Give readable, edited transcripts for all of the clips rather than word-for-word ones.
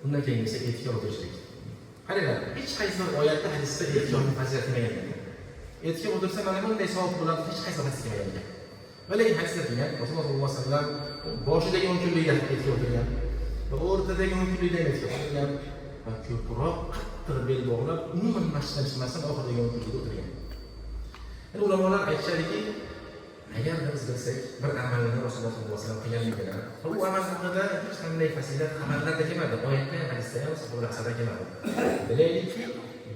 Undan keyin esa e'tikof o'tirishlik. Qaranglar, hech qaysi bir oyatda, hadisda e'tikofni fazilati kelmagan ekan. E'tikof o'tirsa, mana bunday savob bo'ladi, hech qaysi hadis kelmagan ekan. Va lekin hadisda kelgan, Rasululloh sollallohu alayhi vasallam boshidagi 10 kunlikda e'tikof o'tirgan va o'rtadagi 10 kunlikda ham e'tikof o'tirgan va ko'proq qattiq bel bog'lab, umuman masjiddan chiqmasdan oxiridagi 10 kunlikda o'tirgan. Endi ulamolar aytishadiki, agarda biz bilsak bir amalni Rasululloh sollallohu alayhi vasallam qilganligini va u amal haqida hech qanday fazilat xabarlarda kelmadi, oyatda ham, hadisda ham, sahobalar asarda kelmadi, bilaylikki,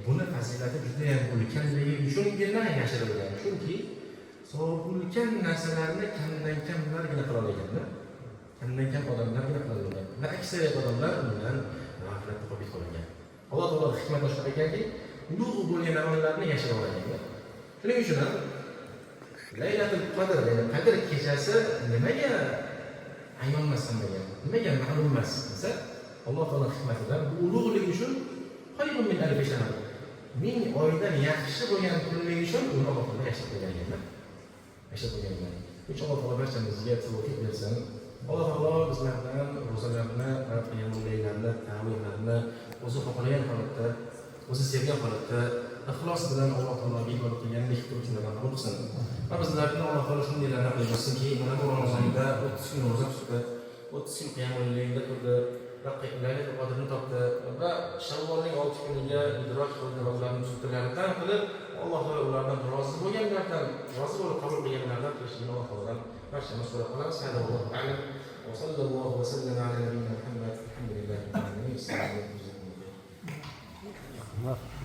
buni fazilati judayam ulkanligi uchungina yashirilgan. Chunki savob ulkan narsalarni kamdan kamlargina qila olganda, kamdan kam odamlargina qila olgan va aksariyat odamlar undan g'aflatda qolib qolgan. Alloh taolo hikmati shunaqa ekanki, ulug' bo'lgan amallarni yashirib olgan. Shuning uchun ham Laylatul Qadr, ya'ni Qadr kechasi nimaga ayon emas hammaga, nimaga ma'lum emas desa, Alloh taolo hikmatidan bu ulug'lik uchun, خير من ألف شهر, 1000 oydan yaxshi bo'lgan kunlik uchun uni Alloh taolo yashirib qo'ygan ekanda, yashirib qo'ygan ekan. Shuning uchun Alloh taolo barchamizga tavfiq bersin. Alloh taolo bizlardan ro'zalarni va qiyomullaylarni, tarovehlarni o'zi xohlagan holatda, o'zi sevgan holatda, ixlos bilan Alloh taologa ibodat qilganlik qiluvchilardan qabul qilsin va bizlarni Alloh taolo shundaylardan qilib bersinki, mana bu Ramazonda 30 kun ro'za tutdi, 30 kun qiyomullayda turdi va Laylatul Qadrni topdi va Shavvolning 6 kuniga idrok qildi va ularni tutganlaridan qilib, Alloh taolo ulardan rozi bo'lganlardan, rozi bo'lib qabul qilganlardan qilishligini Alloh taolodan barchamiz so'rab qolamiz. هذا والله أعلم وصلى الله وسلم على نبينا محمد، الحمد لله رب العالمين. السلام عليكم ورحمة الله.